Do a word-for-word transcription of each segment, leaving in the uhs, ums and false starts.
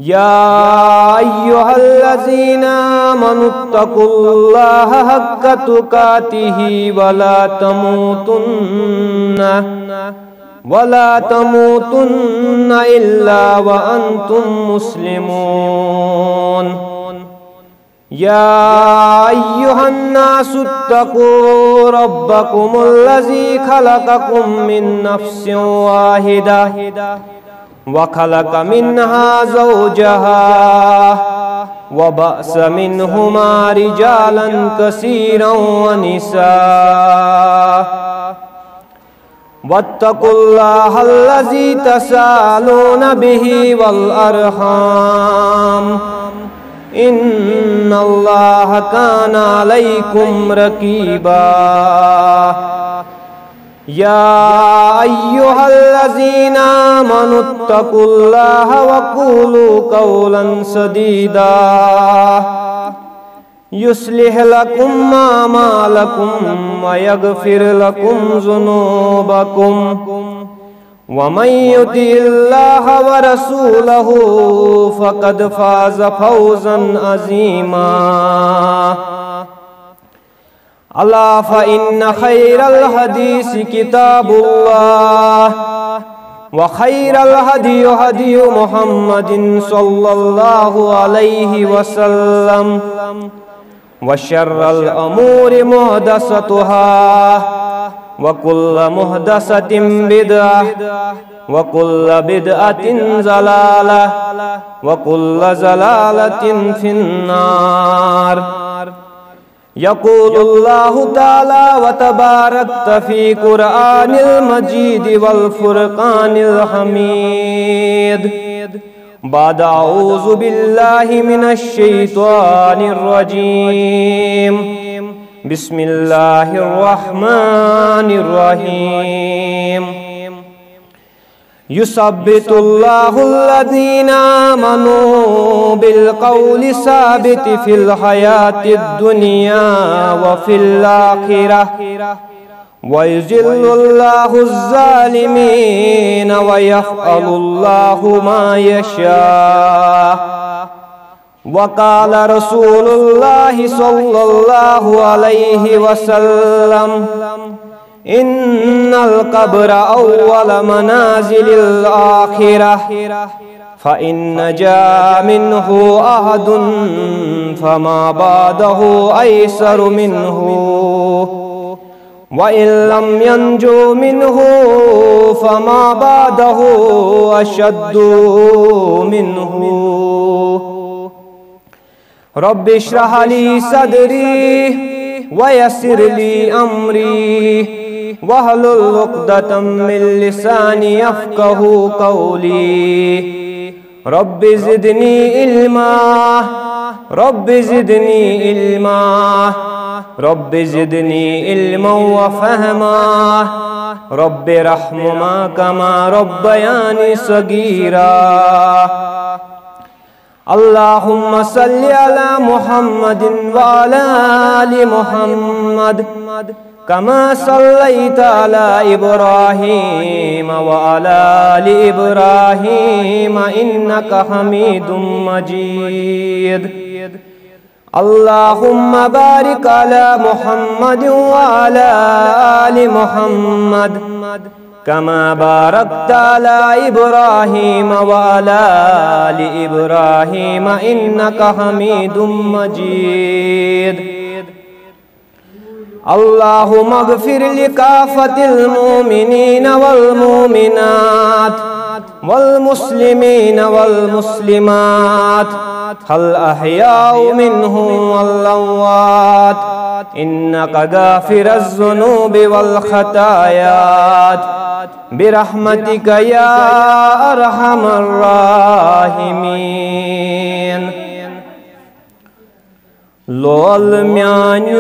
يا أيها الذين آمنوا اتقوا الله حق تقاته ولا تموتن ولا تموتن إلا وأنتم مسلمون. يا أيها الناس اتقوا ربكم الذي خلقكم من نفس واحدة وخلق منها زوجها وبعث منهما رجالا كثيرا ونساء واتقوا الله الذي تساءلون به والأرحام إن الله كان عليكم رقيبا. يا أيها الذين آمنوا اتقوا الله وقولوا قولا سديدا يصلح لكم أعمالكم ويغفر لكم ذنوبكم ومن يطع الله ورسوله فقد فاز فوزا عظيما. ألا فإن خير الحديث كتاب الله وخير الهدي هدي محمد صلى الله عليه وسلم وشر الأمور محدثاتها وكل محدثة بدعة وكل بدعة ضلالة وكل ضلالة في النار. يقول الله تعالى وتباركت في قرآن المجيد والفرقان الحميد بعد أعوذ بالله من الشيطان الرجيم. بسم الله الرحمن الرحيم. يثبت الله الذين آمنوا بالقول الثابت في الحياة الدنيا وفي الآخرة ويذل الله الظالمين ويفعل الله ما يشاء. وقال رسول الله صلى الله عليه وسلم: إن القبر أول منازل الآخرة، فإن نجا منه أحد فما بعده أيسر منه، وإن لم ينج منه فما بعده أشد منه. رب اشرح لي صدري ويسر لي أمري واحلل عقدة من لساني يفقه قولي. رب زدني علما، رب زدني علما، رب زدني علما وفهما. رب ارحمهما كما ربياني صغيرا. اللهم صل على محمد وعلى آل محمد كما صليت على إبراهيم وعلى آل إبراهيم إنك حميد مجيد. اللهم بارك على محمد وعلى آل محمد كما باركت على إبراهيم وعلى آل إبراهيم إنك حميد مجيد. اللهم اغفر لكافة المؤمنين والمؤمنات والمسلمين والمسلمات الأحياء منهم والأموات إنك غافر الذنوب والخطايات برحمتك يا أرحم الراحمين. لول میانیوک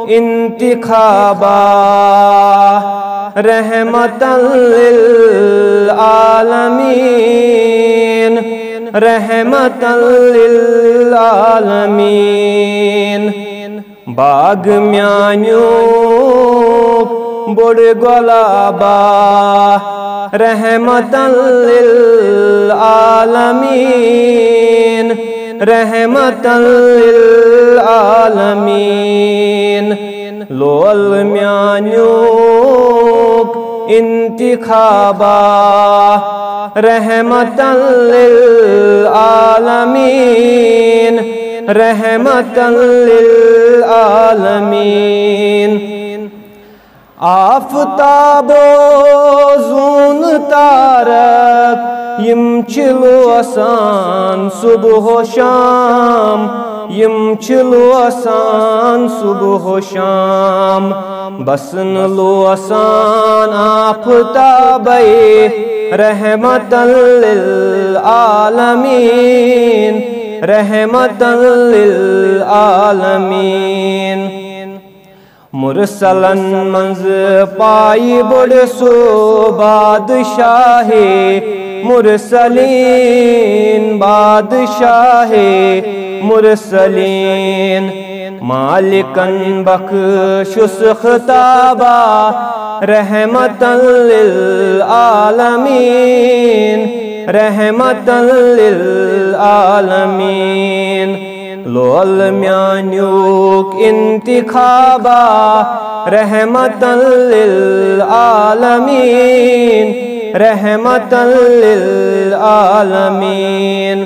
انتخابا رحمتا للعالمین، رحمتا للعالمین۔ باغ میانیوک بوٚڑ گۄلابا رحمتا للعالمین۔ رحمتاً للعالمین، لول میانیوک انتخابا۔ رحمتاً للعالمین، رحمتاً للعالمین۔ آفتاب و زوٗن تارک، یِم چھِ لوسان صبح و شام، یِم چھِ لوسان صبح و شام۔ بس نہٕ لوسان آفتابے، رحمتاً للعالمین، رحمتاً للعالمین۔ مرسلن منٛز پایہِ بوٚڑ سُہ بادشاہ مرسلین، بادشاہ مرسلین۔ مالکن بخشس خطابا، رحمتاً للعالمین، رحمتاً للعالمین۔ لول میانیوک انتخابا، رحمتاً للعالمین، رحمتاً للعالمین۔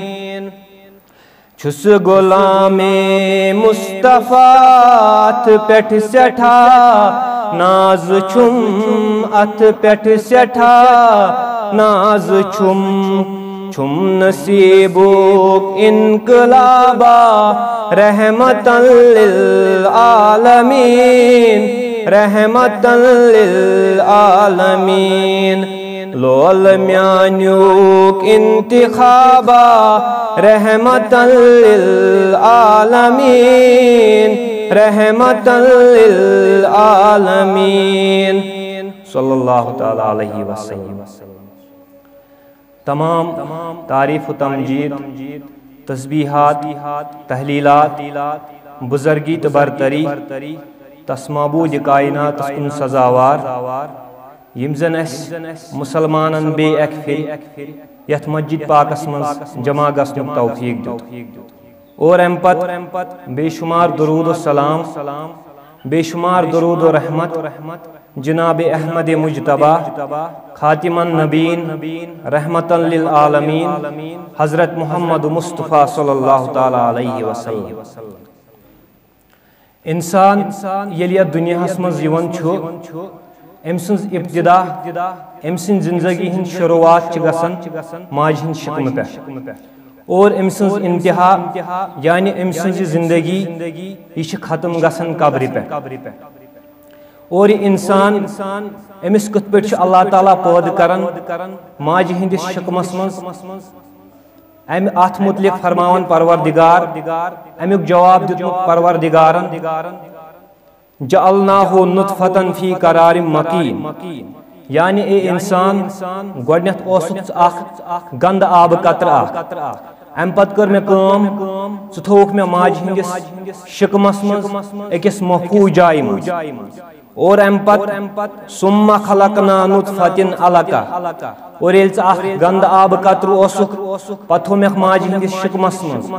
چھُس غلام مصطفیٰ اتھ پٮ۪ٹھ سٮ۪ٹھاہ، ناز چھُم اتھ پٮ۪ٹھ سٮ۪ٹھاہ، ناز چھُم، چھُم نصیبُک انقلابا، رحمتاً للعالمین، رحمتاً للعالمین۔ لول میانیوک انتخابا، رحمتاً للعالمین، رحمتاً للعالمین۔ صلی اللہ تعالیٰ علیہ وسلم۔ تمام تعریف و تمجید، تسبیحات، تحلیلات، بزرگی تہٕ برتری، تس معبود کائناتس کُن سزاوار، یِم زن اسہِ مسلمانن بیٚیہِ اکہِ پھِرِ یتھ مسجد پاکس منٛز جمع گژھنُک توفیق دیُت۔ اور امہِ پتہٕ بے شمار درود و سلام، بے شمار درود و رحمت جناب احمد مجتبیٰ، خاتم النبین، رحمتاً للعالمین، حضرت محمد مصطفیٰ صلی اللہ تعالیٰ علیہ وسلم۔ انسان ییٚلہِ یتھ دُنیاہس منٛز یِوان چھُ، أمۍ سٕنٛز ابتدا، أمۍ سٕنٛز زندگی ہٕنٛز شروعات چھِ گژھان ماجہِ ہٕنٛدِ شکمہٕ پٮ۪ٹھ۔ اور أمۍ سٕنٛز انتہا، یعنی أمۍ سٕنٛز یہِ زندگی، یہِ چھِ ختم گژھان قبرِ پٮ۪ٹھ۔ اور یہِ انسان، أمِس کِتھ پٲٹھۍ چھُ اللہ تعالیٰ پٲدٕ کران؟ ماجہِ ہٕنٛدِس شکمس منٛز۔ امہِ اتھ متعلق فرماوان پروردگار، امیُک جواب دیُتمُت پروردگارن، "جعلناہ نطفة فی قرار مکین"، یعنی اے انسان، گۄڈنیتھ اوسُکھ ژٕ اکھ گندٕ آبہٕ قطرٕ اکھ، امہِ پتہٕ کٔر مےٚ کٲم، ژٕ تھووُکھ مےٚ ماجہِ ہٕنٛدِس شکمس منٛز أکِس محفوظ جایہِ منٛز۔ اور امہِ پتہٕ، ثم خلقنا نطفة علقہ، اور ییٚلہِ ژٕ اکھ گندٕ آبہٕ قطرٕ اوسُکھ، پتہٕ تھوٚو مےٚ ماجہِ ہٕنٛدِس شکمس منٛز،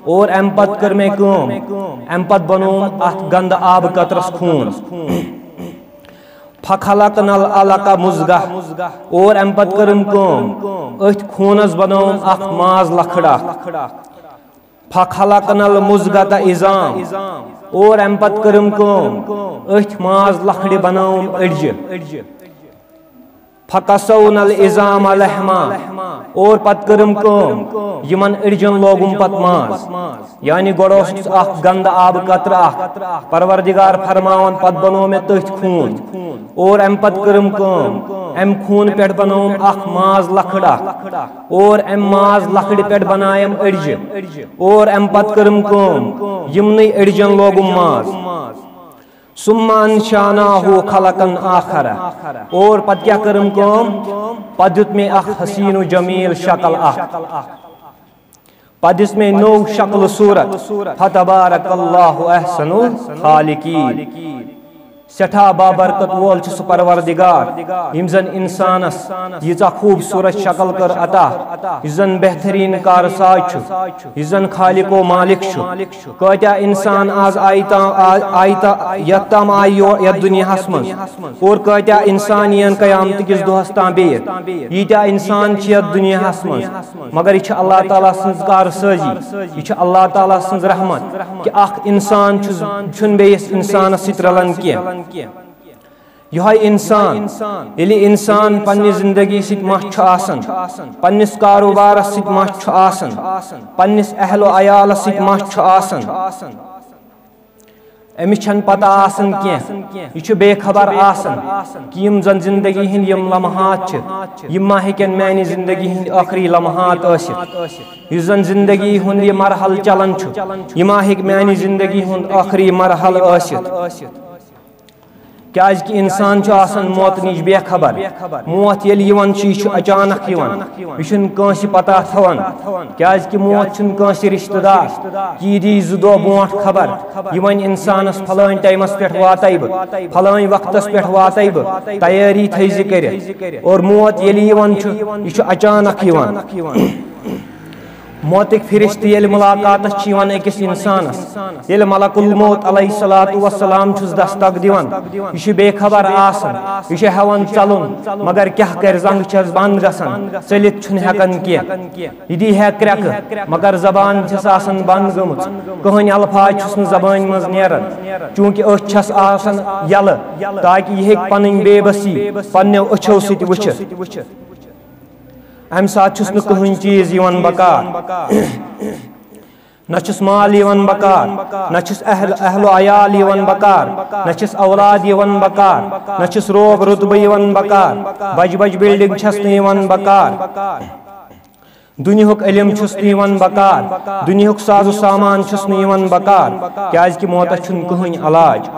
اور امہِ پتہٕ کٔر مےٚ کٲم، امہِ پتہٕ بنووُم اتھ گندٕ آبہٕ قطرس خوٗن۔ فخلقنا العلقہ مضغہ، اور امہِ پتہٕ کٔرٕم کٲم، أتھۍ خوٗنس بنووُم اکھ ماز لۄکٕٹ اکھ۔ فخلقنا المضغة عظام، اور امہِ پتہٕ کٔرٕم کٲم، أتھۍ ماز لۄکٕٹہِ بنٲوٕم أڈجہِ۔ فکسونا العظام لحما، اور پتہٕ کٔرٕم کٲم، یِمن أڈجن لوگُم پتہٕ ماز۔ یعنی گۄڈٕ اوس اکھ گندٕ آبہٕ قطرٕ اکھ، پروردگار فرماوان، پتہٕ بنوو مےٚ تٔتھۍ خوٗن۔ اور امہِ پتہٕ کٔرٕم کٲم، امہِ خوٗنہٕ پٮ۪ٹھ بنووُم اکھ ماز لۄکٕٹ اکھ، اور امہِ ماز لۄکٕٹہِ پٮ۪ٹھ بنایَم أڈجہِ، اور امہِ پتہٕ کٔرٕم کٲم، یِمنٕے أڈجن لوگُم ماز۔ ثم انشأناه خلقا آخر، اور پتہٕ کیٛاہ کٔرٕم کٲم؟ پتہٕ دیُت مےٚ اکھ حسین و جمیل شکل اکھ۔ پتہٕ دِژ مےٚ نٔو شکل صورت۔ فتبارک اللہ احسن الخالقین۔ سٮ۪ٹھاہ بابرکت وول چھُ سُہ پروردگار، ییٚمۍ زن انسانس ییٖژاہ خوٗبصوٗرت شکل کٔر عطا، یُس زن بہتریٖن کارساز چھُ، یُس زن خالق و مالک چھُ۔ کۭتیاہ انسان آز آیہِ تام، آ-، آیہِ تا-، یتھ تام آیہِ یور، یتھ دُنیاہس منٛز، اور کۭتیاہ انسان یِن قیامتہٕ کِس دۄہس تام بیٚیہِ۔ ییٖتیاہ انسان چھِ یتھ دُنیاہس منٛز، مگر یہِ چھِ اللہ تعالیٰ سٕنٛز کارسٲزی، یہِ چھِ اللہ تعالیٰ سٕنٛز رحمت کہِ اکھ انسان چھُ، چھُنہٕ بیٚیِس انسانس سۭتۍ رلان کینٛہہ۔ یِہوٚے انسان، ییٚلہِ انسان پننہِ زندگی سۭتۍ مَس چھُ آسان، پننِس کاروبارس سۭتۍ مَس چھُ آسان، پننِس اہل و عیالس سۭتۍ مَس چھُ آسان، أمِس چھَنہٕ پتہ آسان کینٛہہ، یہِ چھُ بے خبر آسان کہِ یِم زن زندگی ہٕنٛدۍ یِم لمحات چھِ، یِم ما ہیٚکن میانہِ زندگی ہٕنٛدۍ ٲخری لمحات ٲسِتھ۔ یُس زن زندگی ہُنٛد یہِ مرحلہٕ چلان چھُ، یہِ ما ہیٚکہِ میانہِ زندگی ہُنٛد ٲخری مرحلہٕ ٲسِتھ۔ کیازِ کہِ انسان چھُ آسان موتہٕ نِش بے خبر۔ موت ییٚلہِ یِوان چھُ، یہِ چھُ اچانک یِوان، یہِ چھُنہٕ کٲنٛسہِ پتہ تھاوان۔ کیازِ کہِ موت چھُنہٕ کٲنٛسہِ رشتہٕ دار کہِ یہِ دی زٕ دۄہ برونٛٹھ خبر، یہِ وَنہِ انسانس، فلٲنۍ ٹایمس پٮ۪ٹھ واتَے بہٕ، فلٲنۍ وقتس پٮ۪ٹھ واتَے بہٕ، تیٲری تھٲیزِ کٔرِتھ۔ اور موت ییٚلہِ یِوان چھُ، یہِ چھُ اچانک یِوان۔ موتٕکۍ فرشتہٕ ییٚلہِ ملاقاتس چھِ یِوان أکِس انسانس، ییٚلہِ ملک الموت علیہ الصلوۃ والسلام چھُس دستک دِوان، یہِ چھُ بے خبر آسان، یہِ چھُ ہٮ۪وان ژلُن، مگر کیٛاہ کرِ، زنٛگہٕ چھس بنٛد گژھان، ژٔلِتھ چھُنہٕ ہٮ۪کان کینٛہہ۔ یہِ دی ہے کرٛٮ۪کہٕ، مگر زبان چھس آسان بنٛد گٔمٕژ، کٕہٕنۍ الفاظ چھُس نہٕ زبٲنۍ منٛز نیران، چوٗنٛکہِ أچھ چھس آسان یَلہٕ، تاکہِ یہِ ہیٚکہِ پنٕنۍ بے بسی پننیو أچھو سۭتۍ وٕچھِتھ۔ امہِ ساتہٕ چھُس نہٕ کٕہٕنۍ چیٖز یِوان بکار۔ نہ چھُس مال یِوان بکار، نہ چھُس اہل، اہل و عیال یِوان بکار، نہ چھُس اولاد یِوان بکار، نہ چھُس روب رتبہٕ یِوان بکار، بجہِ بجہِ بلڈنگ چھس نہٕ یِوان بکار۔ دُنیہُک علم چھُس نہٕ یِوان بکار، دُنیہُک ساز و سامان چھُس نہٕ یِوان بکار، کیازِ کہِ موتس چھُنہٕ کٕہٕنۍ علاج۔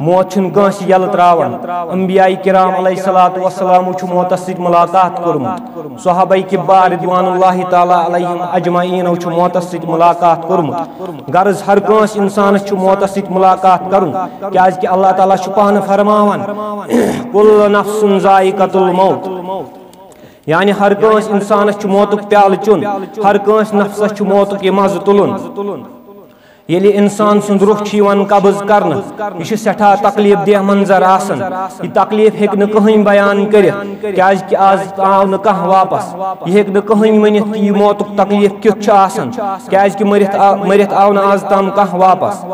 موت چھُنہٕ کٲنٛسہِ یَلہٕ ترٛاوان۔ انبیاء کرام علیہ الصلوۃ والسلامو چھُ موتس سۭتۍ ملاقات کوٚرمُت۔ صحابہ کبار رضوان اللہ تعالیٰ علیہم اجمعینو چھُ موتس سۭتۍ ملاقات کوٚرمُت۔ غرض، ہر کٲنٛسہِ انسانس چھُ موتس سۭتۍ ملاقات کرُن، کیازِ کہِ اللہ تعالیٰ چھُ پانہٕ فرماوان، "کل نفس ذائقۃ الموت"، یعنی ہر کٲنٛسہِ انسانس چھُ موتُک پیالہٕ چیوٚن، ہر کٲنٛسہِ نفسس چھُ موتُک یہِ مزٕ تُلُن۔ ییٚلہِ انسان سُنٛد روح چھُ یِوان قبض کرنہٕ، یہِ چھُ سٮ۪ٹھاہ تکلیف دہ منظر آسان۔ یہِ تکلیف ہیٚکہِ نہٕ کٕہٕنۍ بیان کٔرِتھ، کیازِ کہِ آز آو نہٕ کانٛہہ واپس۔ یہِ ہیٚکہِ نہٕ کٕہٕنۍ ؤنِتھ کہِ یہِ موتُک تکلیف کیُتھ چھُ آسان، کیازِ کہِ مٔرِتھ آ-، مٔرِتھ آو نہٕ آز تام کانٛہہ واپس۔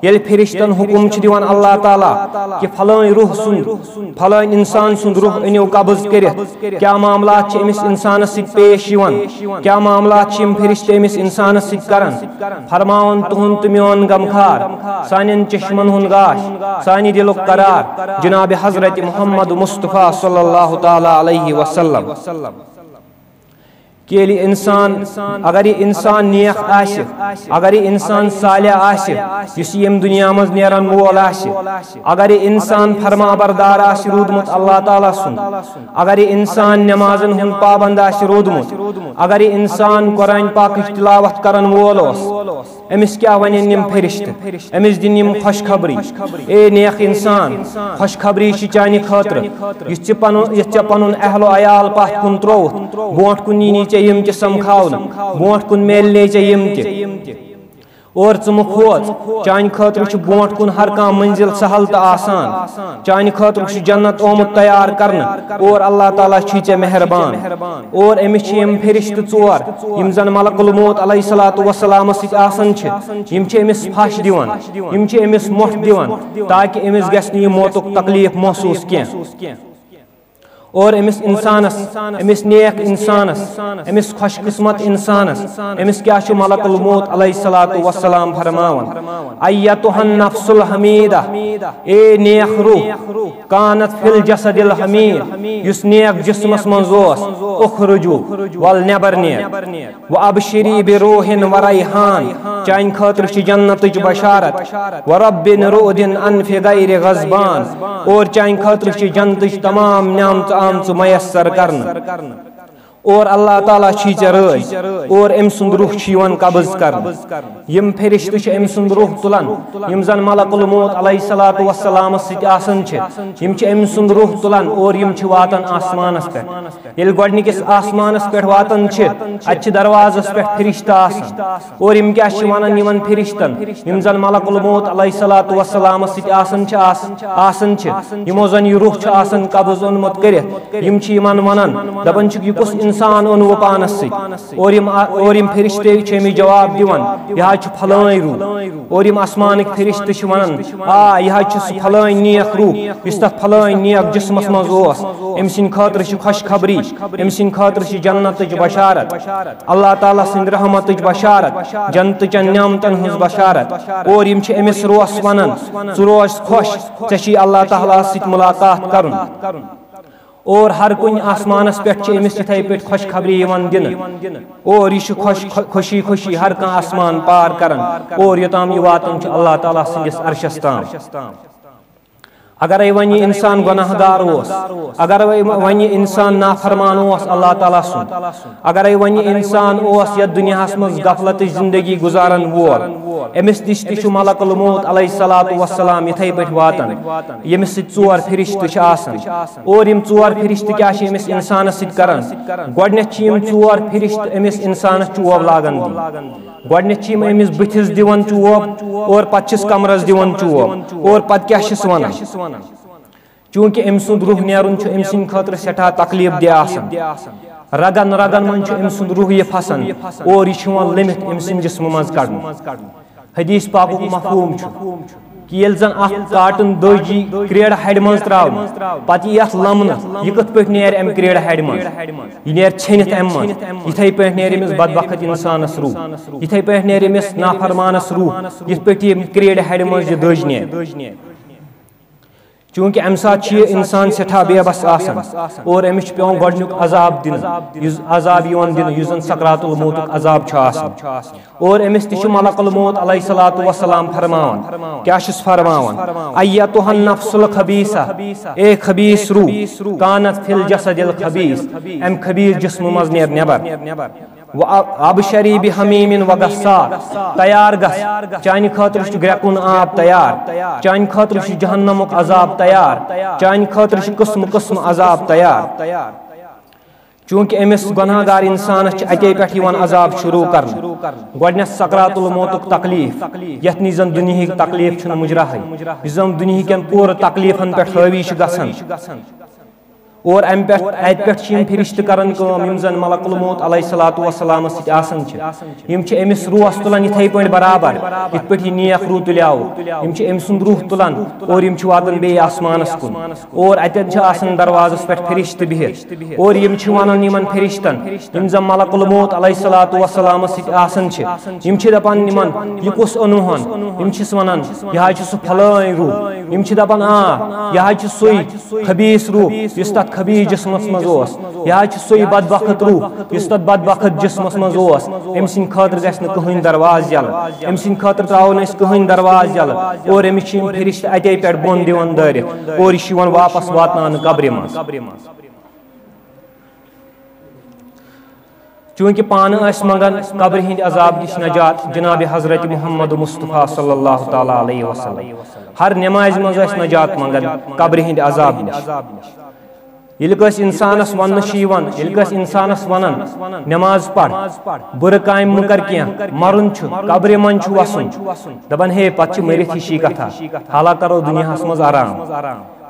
ییٚلہِ فرشتن حکم چھُ دِوان اللہ تعالیٰ کہِ فلٲنۍ روح سُنٛد، فلٲنۍ انسان سُنٛد روح أنِو قبض کٔرِتھ، کیٛاہ معاملات چھِ أمِس انسانس سۭتۍ پیش یِوان؟ کیٛاہ معاملات چھِ یِم فرشتہٕ أمِس انسانس سۭتۍ کران؟ فرماوان، تُہُنٛد تہٕ میون غمخار، سانٮ۪ن چشمن ہُنٛد گاش، سانہِ دِلُک قرار، جناب حضرت محمد مصطفیٰ صلی اللہ تعالیٰ علیہ وسلم۔ کہ ییٚلہِ انسان، اگر یہِ انسان نیک آسہِ، اگر یہِ انسان صالح آسہِ، یُس یہِ ییٚمہِ دُنیا منٛز نیرن وول آسہِ، اگر یہِ انسان فرما بردار آسہِ روٗدمُت اللہ تعالیٰ سُنٛد، اگر یہِ انسان نمازن ہُنٛد پابند آسہِ روٗدمُت، اگر یہِ انسان قرآن پاکٕچ تلاوت کرن وول اوس، أمِس کیٛاہ ونن یِم فرشتہٕ؟ أمِس دِن یِم خوشخبری، اے نیک انسان، خوشخبری چھِ چانہِ خٲطرٕ، یُتھ ژےٚ پنُن، یُتھ ژےٚ پنُن اہل و عیال پتھ کُن ترووُتھ، برونٛٹھ کُن یی نہٕ ژےٚ یِم تہِ سمکھاونہٕ، برونٛٹھ کُن میلنے ژےٚ یِم تہِ۔ اور ژٕ مہٕ کھوژ، چانہِ خٲطرٕ چھُ برونٛٹھ کُن ہر کانٛہہ منزل سہل تہٕ آسان۔ چانہِ خٲطرٕ چھُ جنت آمُت تیار کرنہٕ، اور اللہ تعالیٰ چھُے ژےٚ مہربان۔ اور أمِس چھِ یِم فرشتہٕ ژور، یِم زن ملک الموت علیہ الصلوۃ والسلامس سۭتۍ آسان چھِ، یِم چھِ أمِس پھش دِوان، یِم چھِ أمِس مۄٹھ دِوان، تاکہِ أمِس گژھِ نہٕ یہِ موتُک تکلیف محسوس کینٛہہ۔ اور أمِس انسانس، أمِس نیک انسانس، أمِس خوش قسمت انسانس، أمِس کیٛاہ چھُ ملک الموت علیہ الصلوۃ والسلام فرماوان؟ ایتها النفس الحمیدہ، اے نیک روح، کانت فی الجسد الحمید، یُس نیک جسمس منٛز اوس، اخرجو، ول نٮ۪بر نیر۔ وابشری بروح و ریحان، چانہِ خٲطرٕ چھِ جنتٕچ بشارت۔ ورب رعد انف غیر غضبان، اور چانہِ خٲطرٕ چھِ جنتٕچ تمام نعمژٕ آمژٕ میسر کرنہٕ۔ اور اللہ تعالیٰ چھی ژےٚ رٲضۍ، اور أمۍ سُنٛد روح چھُ یِوان قبض کرنہٕ۔ یِم فرشتہٕ چھِ أمۍ سُنٛد روح تُلان، یِم زن ملک الموت علیہ الصلوۃ والسلامس سۭتۍ آسان چھِ۔ یِم چھِ أمۍ سُنٛد روح تُلان اور یِم چھِ واتان آسمانس پٮ۪ٹھ۔ ییٚلہِ گۄڈٕنِکِس آسمانس پٮ۪ٹھ واتان چھِ، اتہِ چھِ دروازس پٮ۪ٹھ فرشتہٕ آسان۔ اور یِم کیٛاہ چھِ ونان یِمن فرشتن، یِم زن ملک الموت علیہ الصلوۃ والسلامس سۭتۍ آسان چھِ، آس-، آسان چھِ، یِمو زن یہِ روح چھُ آسان قبض اوٚنمُت کٔرِتھ؟ یِم چھِ یِمن ونان، دپان چھِکھ، یہِ کُس انسان اوٚنوٕ پانس سۭتۍ؟ اور یِم آ-، اور یِم فرشتے چھِ أمِس جواب دِوان، یہِ حظ چھُ فلٲنۍ روح۔ اور یِم آسمانٕکۍ فرشتہٕ چھِ ونان، آ، یہِ حظ چھُ سُہ فلٲنۍ نیک روح، یُس تتھ فلٲنۍ نیک جسمس منٛز اوس۔ أمۍ سٕنٛدِ خٲطرٕ چھِ خۄشخبری، أمۍ سٕنٛدِ خٲطرٕ چھِ جنتٕچ بشارت، اللہ تعالیٰ سٕنٛدِ رحمتٕچ بشارت، جنتہٕ چٮ۪ن نعمتن ہٕنٛز بشارت۔ اور یِم چھِ أمِس روحس ونان، ژٕ روز خۄش، ژےٚ چھُے اللہ تعالیٰ ہس سۭتۍ ملاقات کرُن۔ اور ہر کُنہِ آسمانس پٮ۪ٹھ چھِ أمِس یِتھے پٲٹھۍ خۄشخبری یِوان دِنہٕ۔ اور یہِ چھُ خۄش، خۄ-، خوشی خوشی ہر کانٛہہ آسمان پار کران۔ اور یوٚتام یہِ واتان چھُ اللہ تعالیٰ سٕنٛدِس عرشس تام۔ اگرے وۄنۍ یہِ انسان گۄناہ گار اوس، اگرے وۄنۍ یہِ انسان نافرمان اوس اللہ تعالیٰ سُنٛد، اگرے وۄنۍ یہِ انسان اوس یتھ دُنیاہس منٛز غفلتٕچ زندگی گُزارن وول، أمِس نِش تہِ چھُ ملک الموت علیہ الصلوۃ والسلام یِتھے پٲٹھۍ واتان، ییٚمِس سۭتۍ ژور فرشتہٕ چھِ آسان۔ اور یِم ژور فرشتہٕ کیٛاہ چھِ أمِس انسانس سۭتۍ کران؟ گۄڈٕنٮ۪تھ چھِ یِم ژور فرشتہٕ أمِس انسانس چوب لاگان دِنۍ۔ گۄڈٕنٮ۪تھ چھِ یِم أمِس بٕتھِس دِوان چوب اور پتہٕ چھِس کمرس دِوان چوب۔ اور پتہٕ کیٛاہ چھِس ونان؟ چوٗنٛکہِ أمۍ سُنٛد روح نیرُن چھُ أمۍ سٕنٛدِ خٲطرٕ سٮ۪ٹھاہ تکلیف دہ آسان۔ رگن رگن منٛز چھُ أمۍ سُنٛد روح یہِ پھسان اور یہِ چھُ یِوان لٔمِتھ أمۍ سٕنٛدِ جسمہٕ منٛز کڑنہٕ۔ حدیث پاکُک مفہوم چھُ کہِ ییٚلہِ زن اکھ کاٹن دٔج یی کرٛیڑٕ ہڑِ منٛز ترٛاونہٕ، پتہٕ یی اتھ لمنہٕ، یہِ کِتھ پٲٹھۍ نیرِ امہِ کرٛیڑٕ ہڑِ منٛز؟ یہِ نیرِ ژھیٚنِتھ امہِ منٛز۔ یِتھے پٲٹھۍ نیرِ أمِس بدبخت انسانس روح، یِتھے پٲٹھۍ نیرِ أمِس نافرمانس روح، یِتھ پٲٹھۍ یہِ کرٛیڑٕ ہڑِ منٛز یہِ دٔج نیرِ۔ چوٗنٛکہِ امہِ ساتہٕ چھُ یہِ انسان سٮ۪ٹھاہ بے بس آسان اور أمِس چھُ پٮ۪وان گۄڈٕنیُک عذاب دِنہٕ، یُس عذاب یِوان دِنہٕ، یُس زن سکرات الموتُک عذاب چھُ آسان۔ اور أمِس تہِ چھُ ملک الموت علیہ الصلوۃ والسلام فرماوان، کیٛاہ چھُس فرماوان؟ ایتها النفس الخبیثہ، اے خبیث روح، کانت فی الجسد الخبیث، امہِ خبیث جسمہٕ منٛز نیر نٮ۪بر۔ و ابشری بحمیم و غساق، تیار گژھ، چانہِ خٲطرٕ چھُ گرٛٮ۪کُن آب تیار، چانہِ خٲطرٕ چھُ جہنمُک عذاب تیار، چانہِ خٲطرٕ چھُ قٕسمہٕ قٕسمہٕ عذاب تیار۔ چوٗنٛکہِ أمِس گۄناہ گار انسانس چھِ اتے پٮ۪ٹھ یِوان عذاب شروع کرنہٕ۔ گۄڈٕنٮ۪تھ سکرات الموتُک تکلیف، یتھ نِش زن دُنیہٕکۍ تکلیف چھِنہٕ مُجراہٕے، یُس زن دُنیہٕکٮ۪ن پوٗرٕ تکلیفن پٮ۪ٹھ حٲوی چھُ گژھان۔ اور امہِ پٮ۪ٹھ، اتہِ پٮ۪ٹھ چھِ یِم فرشتہٕ کران کٲم، یِم زن ملک الموت علیہ الصلوۃ والسلامس سۭتۍ آسان چھِ۔ یِم چھِ أمِس روحس تُلان یِتھے پٲٹھۍ برابر، یِتھ پٲٹھۍ یہِ نیک روح تُلیاو۔ یِم چھِ أمۍ سُنٛد روح تُلان اور یِم چھِ واتان بیٚیہِ آسمانس کُن۔ اور اتٮ۪ن چھِ آسان دروازس پٮ۪ٹھ فرشتہٕ بِہِتھ۔ اور یِم چھِ ونان یِمن فرشتن، یِم زن ملک الموت علیہ الصلوۃ والسلامس سۭتۍ آسان چھِ، یِم چھِ دپان یِمن، یہِ کُس اوٚنوُہن؟ یِم چھِس ونان، یہِ حظ چھُ سُہ فلٲنۍ روح۔ یِم چھِ دپان، آ، یہِ حظ چھُ سُے خبیث روح، یُس تتھ خبیث جسمس منٛز اوس۔ یہِ حظ چھُ سُے بدبخت روح، یُس تتھ بدبخت جسمس منٛز اوس۔ أمۍ سٕنٛدِ خٲطرٕ گژھِ نہٕ کٕہٕنۍ دروازٕ یَلہٕ۔ أمۍ سٕنٛدِ خٲطرٕ ترٛاوو نہٕ أسۍ کٕہٕنۍ دروازٕ یَلہٕ۔ اور أمِس چھِ یِم فرشتہٕ اتے پٮ۪ٹھ بۄن دِوان دٲرِتھ۔ اور یہِ چھُ یِوان واپس واتناونہٕ قبرِ منٛز۔ چوٗنٛکہِ پانہٕ ٲسۍ منٛگان قبرِ ہٕنٛدِ عذاب نِش نجات جناب حضرت محمد مصطفیٰ صلی اللہ تعالیٰ علیہ وسلم۔ ہر نمازِ منٛز ٲسۍ نجات منٛگان قبرِ ہٕنٛدِ عذاب نِش۔ ییٚلہِ کٲنٛسہِ اِنسانَس وَننہٕ چھُ یِوان، ییٚلہِ کٲنٛسہِ اِنسانَس وَنان، "نماز پَر، بُرٕ کامہِ مہٕ کر کینٛہہ، مَرُن چھُ، قبرِ منٛز چھُ وَسُن"، دَپان، "ہے، پَتہٕ چھِ مٔرِتھ ہِشی کَتھا، حالہ کَرو دُنیاہَس منٛز آرام۔"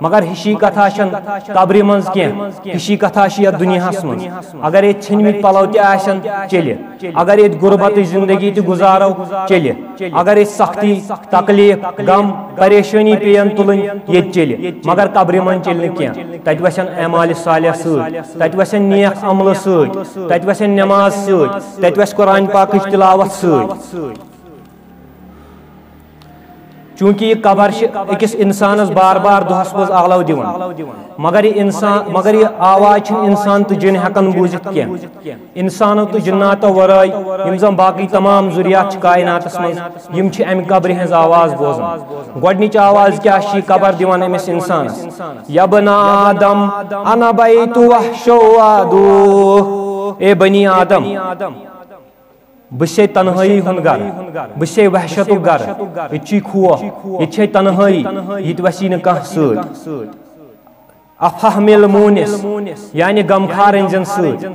مگر ہِشی کَتھا چھَنہٕ قبرِ منٛز کینٛہہ، ہِشی کَتھا چھِ یَتھ دُنیاہَس منٛز۔ اگر ییٚتہِ ژھیٚنمٕتۍ پَلَو تہِ آسَن، چیٚلہِ۔ اگر ییٚتہِ غُربتٕچ زِندگی تہِ گُزارو، چیٚلہِ۔ اگر أسۍ سختی، تکلیف، غم، پریشٲنی پیٚیَن تُلٕنۍ، ییٚتہِ چیٚلہِ، مگر قبرِ منٛز چیٚلہِ نہٕ کینٛہہ۔ تَتہِ وَسن اعمالِ صالح سۭتۍ، تَتہِ وَسن نیک عملہٕ سۭتۍ، تَتہِ وَسن نٮ۪ماز سۭتۍ، تَتہِ وَسہِ قرآن پاکٕچ تِلاوت سۭتۍ۔ چوٗنٛکہِ یہِ قبر چھِ أکِس اِنسانَس بار بار دۄہَس منٛز آلو دِوان، مگر یہِ اِنسان، مگر یہِ آواز چھِنہٕ اِنسان تہٕ جِن ہٮ۪کان بوٗزِتھ کینٛہہ۔ اِنسانو تہٕ جِناتو ورٲے یِم زَن باقٕے تمام ذُریات چھِ کائناتَس منٛز، یِم چھِ اَمہِ قبرِ ہٕنٛز آواز بوزان۔ گۄڈٕنِچ آواز کیٛاہ چھِ یہِ قبر دِوان أمِس اِنسانَس؟ "یا ابن آدم، انا بیت وحش و عدو۔" اے بنی آدم، بہٕ چھُسے تنہٲیی ہُنٛد گرٕ، بہٕ چھُسے وحشتُک گرٕ، ییٚتہِ چھُے خوف، ییٚتہِ چھے تنہٲیی، ییٚتہِ وَسی نہٕ کانٛہہ سۭتۍ۔ افہمل مونس، یعنی غمخار أنزٮ۪ن سۭتۍ۔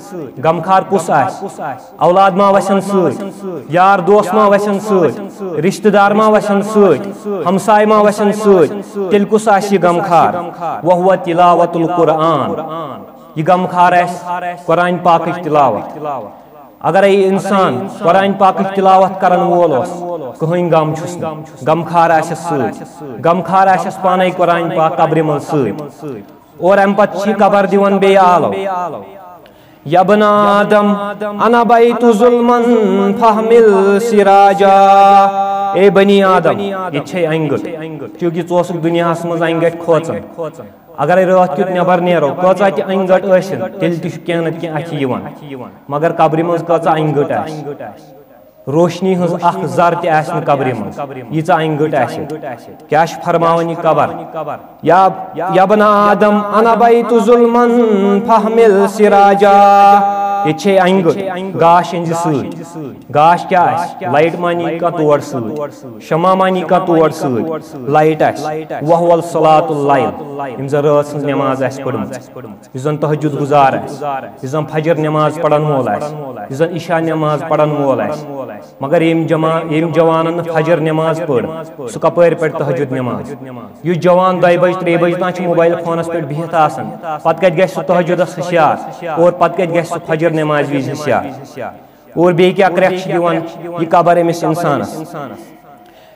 غمخار کُس آسہِ؟ اولاد ما وَسن سۭتۍ؟ یار دوس ما وَسن سۭتۍ؟ رشتہٕ دار ما وَسن سۭتۍ؟ ہمساے ما وَسن سۭتۍ؟ تیٚلہِ کُس آسہِ یہِ غمخار؟ وہو تلاوت القرآن۔ یہِ غمخار آسہِ قرآن پاکٕچ تلاوت۔ اگرے انسان قرآن پاکٕچ تلاوت کرن وول اوس، کٕہٕنۍ غم چھُس نہٕ، غمخار آسٮ۪س سۭتۍ، غمخار آسٮ۪س پانے قرآن پاک قبرِ منٛز سۭتۍ۔ اور امہِ پتہٕ چھِ قبر دِوان بیٚیہِ آلو۔ یا ابن آدم، انا بیت ظلمن فاحمل سراجا۔ اے بنی آدم، یہِ چھے انگٔٹ، چونکہ ژٕ اوسُکھ دُنیاہس منٛز انگٹۍ کھوژان۔ اگرے راتھ کیُتھ نٮ۪بر نیرو، کۭژاہ تہِ انگٔٹ ٲسِن، تیٚلہِ تہِ چھُ کینٛہہ نتہٕ کینٛہہ اتھِ یِوان۔ مگر قبرِ منٛز کۭژاہ انگٔٹ آسہِ؟ روشنی ہٕنٛز اکھ ذر تہِ آسہِ نہٕ قبرِ منٛز، ییٖژاہ انگٔٹ آسہِ۔ کیٛاہ چھُ فرماوان یہِ قبر؟ یا، یا ابن آدم، انا بیت ظلمن فاحمل سراجا۔ ییٚتہِ چھے انگٔٹ، گاش أنزِ سۭتۍ۔ گاش کیٛاہ آسہِ؟ لایٹ ما نی کانٛہہ تور سۭتۍ؟ شمع ما نی کانٛہہ تور سۭتۍ؟ لایٹ آسہِ۔ وہو صلاۃ اللیل، یِم زن رٲژ ہٕنٛز نٮ۪ماز آسہِ پٔرمٕژ، یُس زن تہجد گزار آسہِ، یُس زن فجر نٮ۪ماز پرن وول آسہِ، یُس زن عشاء نٮ۪ماز پرن وول آسہِ۔ مگر ییٚمۍ جما-، ییٚمۍ جوانن نہٕ فجر نٮ۪ماز پٔر، سُہ کپٲرۍ پرِ تہجد نٮ۪ماز؟ یُس جوان دۄیہِ بجہِ، ترٛیٚیہِ بجہِ تام چھُ موبایل فونس پٮ۪ٹھ بِہِتھ آسان، پتہٕ کتہِ گژھِ سُہ تہجدس ہُشیار؟ اور پتہٕ کتہِ گژھِ سُہ فجر نٮ۪مازِ وِزِ ہُشیار؟ اور بیٚیہِ کیٛاہ کرٛٮ۪کھ چھِ دِوان یہِ قبر أمِس انسانس؟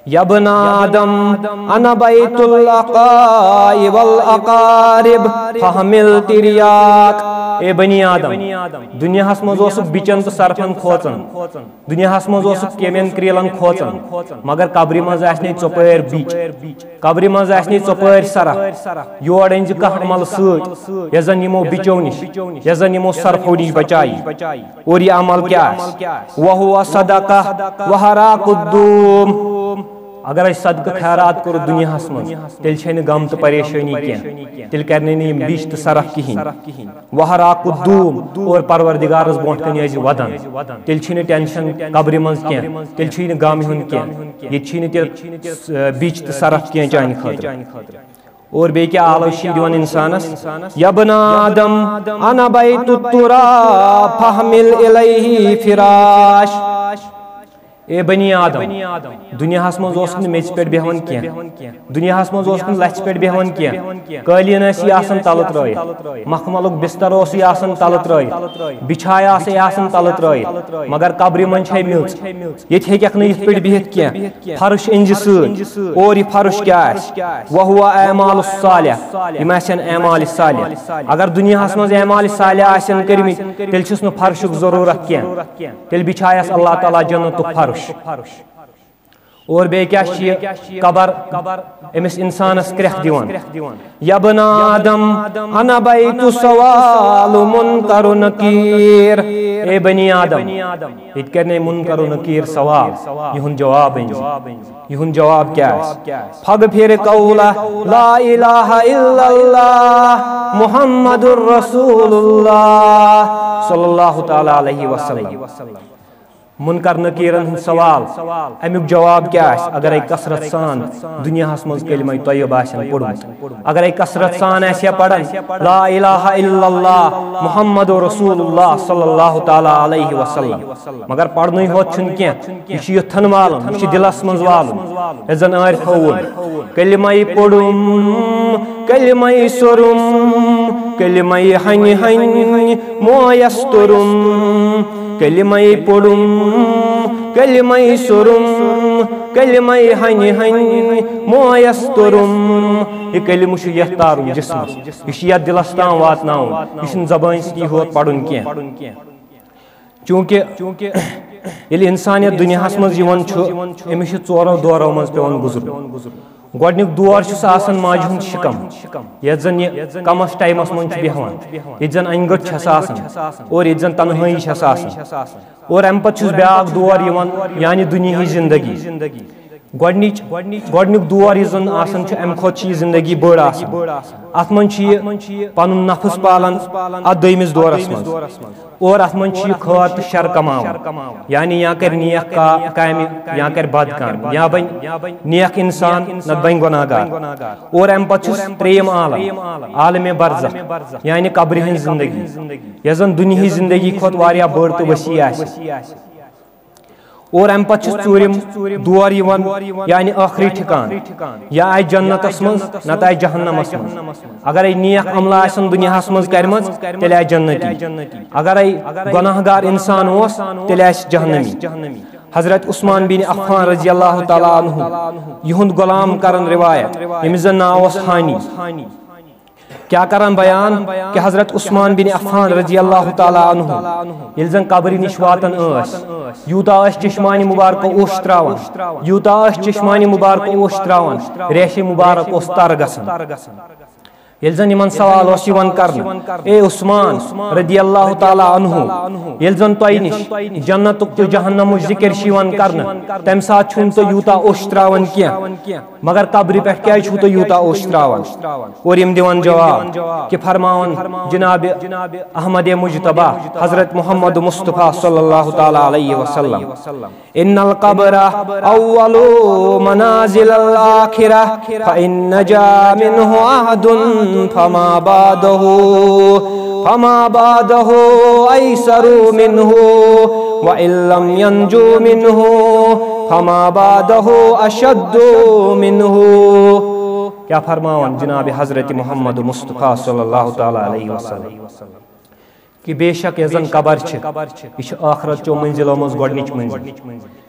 یا ابن آدم، انا بیت العقاء والاقارب فاحمل تریاک۔ اے بنی آدم، دُنیاہس منٛز اوسُکھ بِچن تہٕ سرفن کھوژان، دُنیاہس منٛز اوسُکھ کیمٮ۪ن کریلن کھوژان، مگر قبرِ منٛز آسہِ نے ژۄپٲرۍ بِچ، قبرِ منٛز آسہِ نے ژۄپٲرۍ سرف، یور أنزِ کانٛہہ عمل سۭتۍ، یۄس زن یِمو بِچو نِش، یۄس زن یِمو سرفو نِش بچایہِ۔ اور یہِ عمل کیٛاہ آسہِ؟ وہو صدقہ وحراق الدوم۔ اگر أسۍ صدقہٕ خیرات کوٚرُکھ دُنیاہس منٛز، تیٚلہِ چھے نہٕ غم تہٕ پریشٲنی کینٛہہ، تیٚلہِ کرِ نہٕ یِم بِچ تہٕ سرف کِہینۍ۔ وحراق الدوم، اور پروردگارس برونٛٹھ کنہِ ٲسۍ ودان، تیٚلہِ چھُے نہٕ ٹینشن قبرِ منٛز کینٛہہ، تیٚلہِ چھُے نہٕ غم ہیوٚن کینٛہہ، ییٚتہِ چھُے نہٕ تیٚلہِ، آ، بِچ تہٕ سرف کینٛہہ چانہِ خٲطرٕ۔ اور بیٚیہِ کیٛاہ آلو چھِ یہِ دِوان انسانس؟ یا ابن آدم، انا بیت التراب فاحمل الیہ فراش۔ اے بنی آدم، دُنیاہس منٛز اوسُکھ نہٕ میٚژِ پٮ۪ٹھ بیٚہوان کینٛہہ، دُنیاہس منٛز اوسُکھ نہٕ لژھِ پٮ۪ٹھ بیٚہوان کینٛہہ، قٲلیٖن ٲسی آسان تلہٕ ترٲیِتھ، مخملُک بستر اوسُے آسان تلہٕ ترٲیِتھ، بِچھاے آسے آسان تلہٕ ترٲیِتھ، مگر قبرِ منٛز چھے میٚژ، ییٚتہِ ہیٚککھ نہٕ یِتھ پٲٹھۍ بِہِتھ کینٛہہ۔ فرش أنزِ سۭتۍ، اور یہِ فرش کیٛاہ آسہِ؟ وہو اعمال الصالح، یِم آسن اعمال صالح۔ اگر دُنیاہس منٛز اعمال صالح آسن کٔرمٕتۍ، تیٚلہِ چھُس نہٕ فرشُک ضروٗرت کینٛہہ، تیٚلہِ بِچھایس اللہ تعالیٰ جنتُک فرش۔ اور بیٚیہِ کیٛاہ چھِ یہِ قبر أمِس انسانس کرٛٮ۪کھ دِوان؟ یا ابن آدم، انا بیت سوال منکر نکیر۔ اے بنی آدم، ییٚتہِ کرِ نے منکر و نکیر سوال، یِہُنٛد جواب أنۍ زِ۔ یِہُنٛد جواب کیٛاہ آسہِ؟ فاغفر قولہ لا الہ الا اللہ محمد رسول اللہ صلی اللہ تعالیٰ علیہ وسلم۔ منکر نکیرن ہُنٛد سوال، امیُک جواب کیٛاہ آسہِ؟ اگرے کثرت سان دُنیاہس منٛز کلمہ طیب آسن پوٚرمُت، اگرے کثرت سان آسہِ ہا پران لا الہ الا اللہ محمد رسول اللہ صلی اللہ تعالیٰ علیہ وسلم، مگر پرنُے ہوت چھُنہٕ کینٛہہ، یہِ چھُ یُتھن والُن، یہِ چھُ دِلس منٛز والُن۔ یتھ زن آرِ تھووُن، کلمے پوٚرُم، کلمے سوٚرُم، کلمے ہنہِ ہنہِ مویس توٚرُم۔ کلمے پوٚرُم، کلمے سوٚرُم، کلمے ہنہِ ہنہِ مویس توٚرُم۔ یہِ کلمہٕ چھُ یتھ تارُن جسمس، یہِ چھُ یتھ دِلس تام واتناوُن، یہِ چھُنہٕ زبٲنۍ سۭتی ہوت پرُن کینٛہہ۔ چونکہ ییٚلہِ انسان یتھ دُنیاہس منٛز یِوان چھُ، أمِس چھُ ژورو دورو منٛز پٮ۪وان گُزرُن۔ گۄڈٕنیُک دور چھُس آسان ماجہِ ہُنٛد شِکم، یتھ زن یہِ کمس ٹایمس منٛز چھُ بیہوان، ییٚتہِ زن انہِ گٔٹ چھس آسان اور ییٚتہِ زن تنہٲیی چھس آسان۔ اور امہِ پتہٕ چھُس بیاکھ دور یِوان، یعنی دُنیاہٕچ زندگی۔ گۄڈٕنِچ گۄڈٕنیُک دور یُس زن آسان چھُ، امہِ کھۄتہٕ چھِ یہِ زندگی بٔڑ آسان۔ اتھ منٛز چھُ یہِ پنُن نفس پالان اتھ دوٚیمِس دورس منٛز، اور اتھ منٛز چھُ یہِ خٲر تہٕ شر کماوان، یعنی یا کرِ نیک کا- کامہِ، یا کرِ بد کامہِ، یا بنہِ نیک انسان، نتہٕ بنہِ گۄناہ گار۔ اور امہِ پتہٕ چھُس ترٛیٚیِم عالم، عالم برزخ، یعنی قبرِ ہٕنٛز زندگی، یۄس زن دُنیہٕچ زندگی کھۄتہٕ واریاہ بٔڑ تہٕ وسیع آسہِ۔ اور امہِ پتہٕ چھُ ژوٗرِم دور یِوان، یعنی ٲخری ٹھکان، یا آسہِ جنتس منٛز، نتہٕ آسہِ جہنمس منٛز۔ اگرے نیک عملہٕ آسن دُنیاہس منٛز کرِمژ، تیٚلہِ آسہِ جنتی۔ اگرے گۄناہ گار انسان اوس، تیٚلہِ آسہِ جہنمی۔ حضرت عثمان بن عفان رضی اللہ تعالیٰ عنہ، یِہُنٛد غلام کرن روایت، ییٚمِس زن ناو اوس ہانی۔ کیٛاہ کران بیان کہ حضرت عثمان بن عفان رضی اللہ تعالیٰ عنہ ییٚلہِ زن قبرِ نِش واتان ٲسۍ، یوٗتاہ ٲسۍ چشمانِ مبارکو اوٚش تراوان، یوٗتاہ ٲسۍ چشمانِ مبارکو اوٚش تراوان، ریشے مبارک اوس تر گژھان۔ ییٚلہِ زن یِمن سوال اوس یِوان کرنہٕ، اے عثمان رضی اللہ تعالیٰ عنہ، ییٚلہِ زن تۄہہِ نِش جنتُک تہٕ جہنمُک ذکر چھُ یِوان کرنہٕ، تمہِ ساتہٕ چھُو نہٕ تُہۍ یوٗتاہ اوٚش تراوان کینٛہہ، مگر قبرِ پٮ۪ٹھ کیٛازِ چھُو تُہۍ یوٗتاہ اوٚش تراوان؟ اور یِم دِوان جواب کہ فرماوان جناب احمد مجتبیٰ حضرت محمد مصطفیٰ صلی اللہ تعالیٰ علیہ وسلم، ان القبر اول منازل الآخرہ، فإن نجا منہ احد فما بعدہ، فما بعدہ ایسر منہ، وإن لم ینجو منہ فما بعدہ اشد منہ۔ کیا فرماوان جناب حضرت محمد مصطفیٰ صلی اللہ تعالیٰ علیہ وسلم کہ بے شک یۄس زن قبر چھِ، یہِ چھِ ٲخرت چو منزلو منٛز گۄڈٕنِچ منزل۔